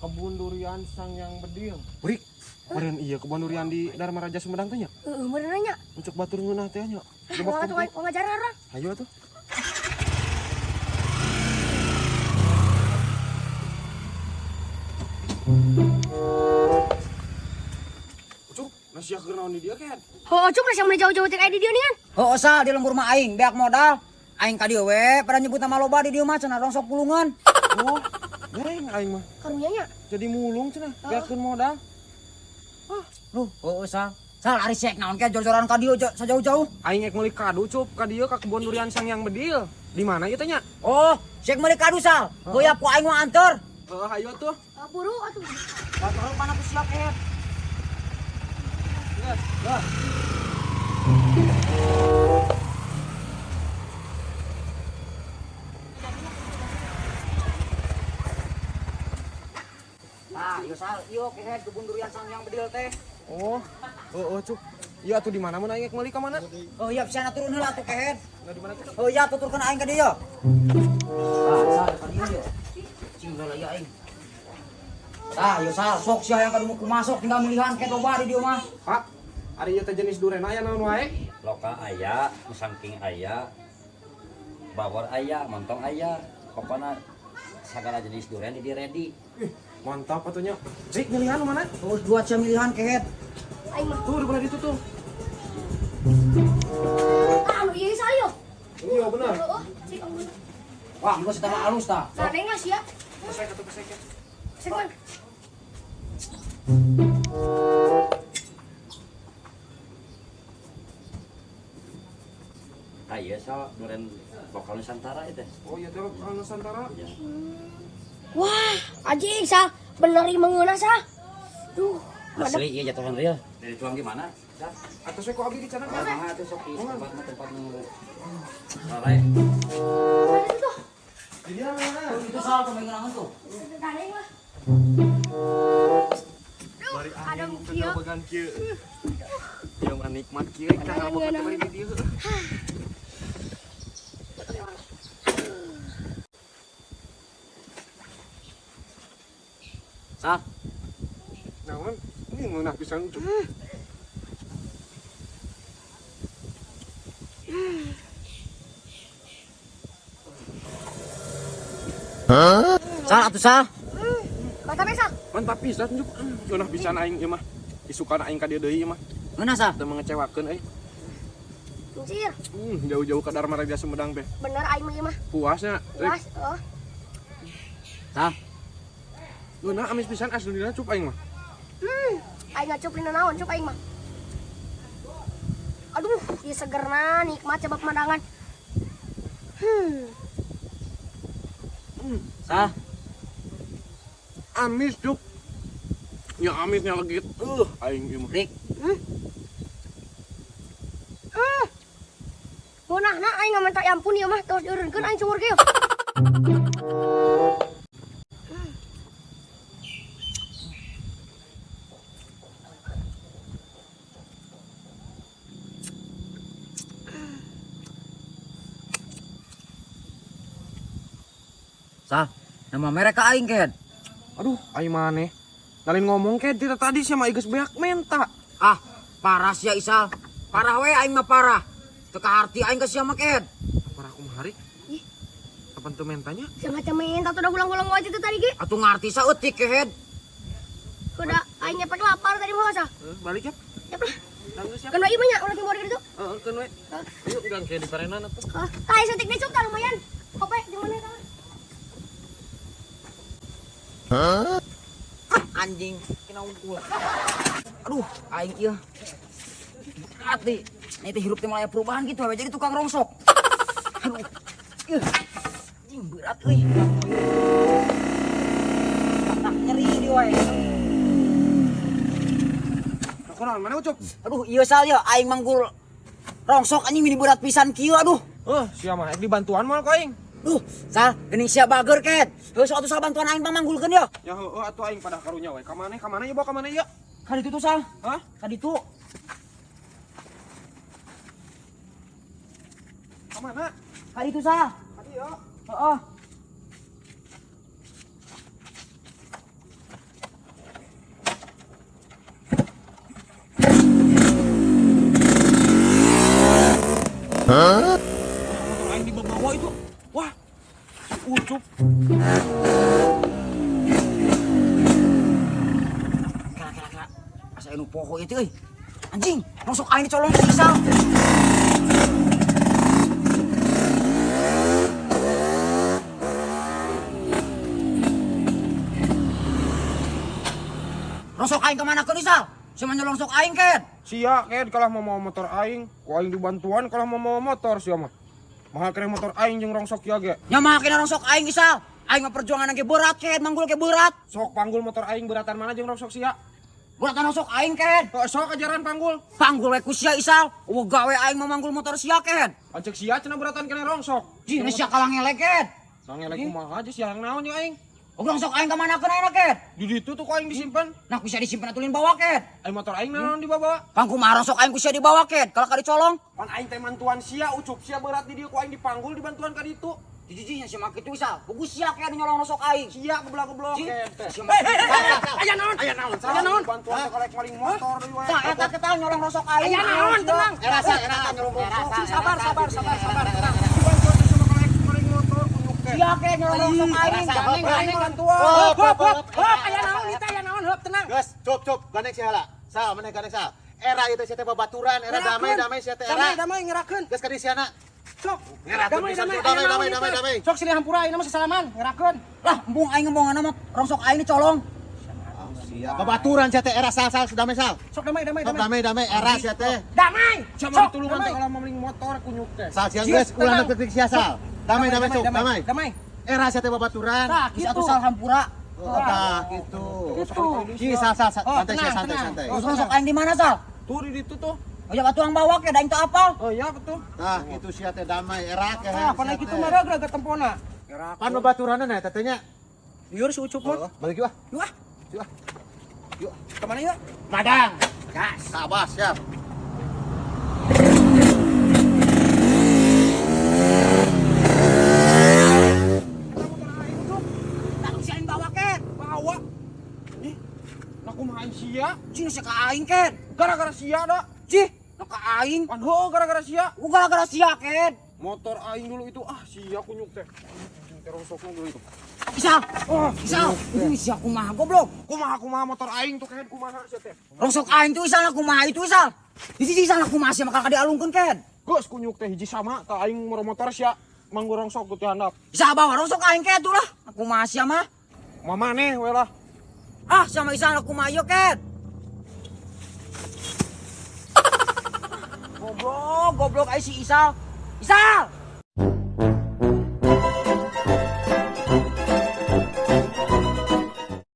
Kebun durian Sang Yang Bedil. Rik, meureun ieu kebun durian di Dharma Raja Sumedang teh nya. Heeh, meureun nya. Ucuk batur ngeunah teh nya. Coba atuh aing ngajaran urang. Hayu atuh. Ucuk, nasiah keur naon di dieu ken? Heuh, Ucuk nasiah mun jauh-jauh teh aya di dieu nih kan. Heuh sal di lembur mah aing beak modal. Aing ka dieu we pada nyebut nama loba di dieu mah cenah rongsok pulungan. Oh, neng aing mah. Karunya nya. Jadi mulung cenah, beakeun modal. Hah, lu heuh sal. Sal ari sek naon ke jor-joran ka dieu sajauh-jauh. Aing ek meuli kadu cup ka dieu ka kebun durian Sang Yang Bedil. Di mana ieu teh nya? Oh, sek meuli kadu sal. Heuh ku aing mah anter. Heuh, hayu atuh. Buru atuh. Batur mana ku siap eh. Geus, geus. Nah, ieu sal, ieu kehed kebun durian Sang Yang Bedil teh. Oh, heuh cup. Ieu atuh di mana mun aing ek meuli ka mana? Oh iya, bisa turun heula atuh kehed. Nah, di mana tuh? Oh iya, tuturkeun aing ka dieu. Ah, sal ka dieu ieu. Cing heula ieu aing. Tah, ieu sal, sok sia yang kadu kumaha sok tinggal milihan ke loba di dieu mah. Pak, ari ieu teh jenis duren aya naon wae? Loka aya, musangking aya, bawor aya, montong aya, pokoknya segala jenis durian di ready. Ih, mantap atuh nya. Cik, milihan mana? Oh, dua sia milihan kehed. Aing mah. Tuh di belah ditu tuh. Ah, anu ieu sal yo. Iya benar. Heuh, cik ampun. Wah, geus eta mah alus tah. Gandeng lah sia. Pesek atuh pesek. Pesek man. Tah iya sal durian lokal Nusantara itu. Oh iya teh lokal Nusantara. Ya. Wah, anjing sal, bener ieu mengeunah sal. Duh, mantap. Asli iya jatuhan real. Dari tuang di mana? Sal? Atos we ku abdi di canang kan. Mangga tuh sok di tempat mah tempat nu. Lalai. Mana itu tuh? Di dia mana? Itu sal tuh mengeunah tuh. Gandeng lah. Bari Adem angin kieu. began kieu. Ieu mah nikmat kieu ka bapak teh bari di dieu. Sal, Naon? Ini ngeunah pisan cup. sal atuh sal. Mantap ya sal. Mantap pisan cup. Ngeunah pisan aing ieu mah. Isukan aing ka dieu deui ieu mah. Ngeunah sal. Teu mengecewakeun euy. Anjir, Jauh-jauh ka Dharma Raja Sumedang teh. bener aing mah ieu mah. Puasnya. Puas, oh. Sal. Ngeunah amis pisan aslina cup aing mah. Aing ngacup dina naon cup aing mah. Aduh, ieu segerna nikmat coba pemandangan. Sal. Amis cup. Ya amisnya legit. Aing ieu mah. Rik, Ngeunahna aing ngaminta ampun ieu mah terus dieureunkeun aing sumur kieu. sal. Nama merek ka aing kehed. Aduh, aing maneh. Nalin ngomong ke tita tadi sama geus beak menta. Ah, parah sia Isal. Parah we aing mah parah. Teu kaharti aing ka sia mah kehed. Parah aku mah hari. Ih. Kapan tuh mentanya? Jangan minta tuh udah ulang-ulang aja tuh tadi ge. Atuh ngarti saeutik kehed. Udah aing nyepek lapar tadi mah sal. Balik ya. Yap lah. Tangguh siap. Keun we ieu mah nya ulah timbul gitu. Heeh, keun we. Yuk gang ke di parenan atuh. Hah, tah saeutik deui cup tah lumayan. Kope jeung mana tah? Anjing, kena unggul. Aduh, aing ieu. Berat nih. Ini teh hirup teh mulai perubahan gitu, we jadi tukang rongsok. Aduh. Ih. Anjing berat euy. Tak nyeri di wae. Aku naon mana ucup? Aduh, ieu sal ya aing manggul rongsok anjing mini berat pisan kieu aduh. Sia mah ek dibantuan moal ku aing. Duh, sal geuning sia bager ket. Heuh sok atuh sal bantuan aing pamanggulkeun ya. Ya heueuh atuh aing pada karunya we. Ka maneh ka mana ieu bawa ka mana ieu? Ka ditu tuh sal. Hah? Ka ditu. Ka mana? Ka ditu sal. Ka dieu. Heeh. Motor aing dibawa itu. Wah. Si Ucup. Kela kela kela. Asa anu poho ieu teh euy. Anjing, rongsok aing dicolong si Isal. Rongsok aing kemana keun Isal? Sia mah nyolong sok aing ken. Sia ken kalah mau mawa motor aing, ku aing dibantuan kalah mau mawa motor sia mah. Mahal keneh motor aing jeung rongsok ya ge. Nya mah kena rongsok aing Isal. Aing mah perjuangan ge berat ken, manggul ge berat. Sok panggul motor aing beratan mana jeung rongsok sia? Beratan rongsok aing ken. Oh, sok ajaran panggul. Panggul we ku sia Isal. Eueuh gawe aing mah manggul motor sia ken. Ancek sia cenah beratan keneh rongsok. Jih, sia kalah ngelek ken. Nang ngelek kumaha aja sia yang naon ya aing. Oh, rongsok aing ka mana keun ayeuna ken? Di ditu tuh ku aing disimpan. Nah, bisa disimpan atulin bawa ken. Aing motor aing naon dibawa. Kang kumaha rongsok aing ku sia dibawa ken. Kalau ka dicolong. Pan aing teh mantuan sia, Ucup sia berat di dieu ku aing dipanggul dibantuan ka ditu. Jijijihnya sia mah kitu Isal. Pugu sia ken nyolong rongsok aing. Sia geblak-geblok Ji, ken teh. sia mah. Aya naon? Aya naon? Aya naon? Bantuan teh kolek maling motor deui we. Tah eta kita nyolong rongsok aing. Aya naon tenang. Era sal, era sal nyolong rongsok. Sabar sabar sabar sabar tenang. Dibantuan teh sama kolek maling motor kunyuk teh. Sia ken nyolong rongsok aing. Gandeng gandeng bantuan. Hop hop hop hop aya naon ieu teh aya naon hop tenang. Geus, cup cup, gandeng sia heula. Sal, maneh gandeng sal. Era ieu teh sia teh babaturan, era damai damai sia teh era. Damai damai ngerakeun. Geus ka dieu siana. Sok. Ngerakeun Damai pisan, damai damai, aya naon damai, ieu damai, teh? damai. Sok silih hampura ayeuna mah sasalaman ngerakeun. Lah, embung aing ngembongan mah rongsok aing dicolong. Sia babaturan sia teh era sal sal damai sal. Sok damai damai Sok damai. damai damai era sia teh. Damai. Sama Sok ditulungan teh damai. kalah maling motor kunyuk teh. Sal sia geus ulah neuk sia sal. Damai damai sok damai. Damai. Era sia teh babaturan. Tah Geus kitu. atuh sal hampura. Oh, tah kitu. Gitu. Ki sal sal Oh, santai sia tenang, santai tenang. santai. Terus rongsok aing di mana sal? Tuh di ditu tuh. Oh ya atuh ang bawa ke da aing teu apal. Oh iya betul. Tah kitu sia teh damai era ke. Tah pan kitu mah raga tempona. Pan babaturanna na eta teh nya. Liur si Ucup mah. Balik yuk ah. Yuk ah. Yuk ah. Yuk. Kemana yuk? Madang. Gas. Sabar siap. Tah si aing bawa ken. Bawa. Ih, nah kumaha aing sia? Jih sia ka aing ken. Gara-gara sia da. Jih, nu ka aing. Pan heuh gara-gara sia. Ku gara-gara sia ken. Motor aing dulu itu ah sia kunyuk teh. Anjing teh rongsokna dulu itu. Isal, Oh, Isal, ini sia kumaha goblok. Kumaha kumaha motor aing tuh ken kumaha sia teh. Rongsok aing tuh Isal kumaha itu Isal. Di sisi Isal kumaha sia maka dialungkeun ken. Geus kunyuk teh hiji sama tah aing moro motor sia manggo rongsok tuh ti handap. Isal bawa rongsok aing ken tuh lah. Kumaha sia mah. Mamaneh we lah. Ah, sama Isal kumaha ieu ken. Goblok, goblok ai si Isal. Isal.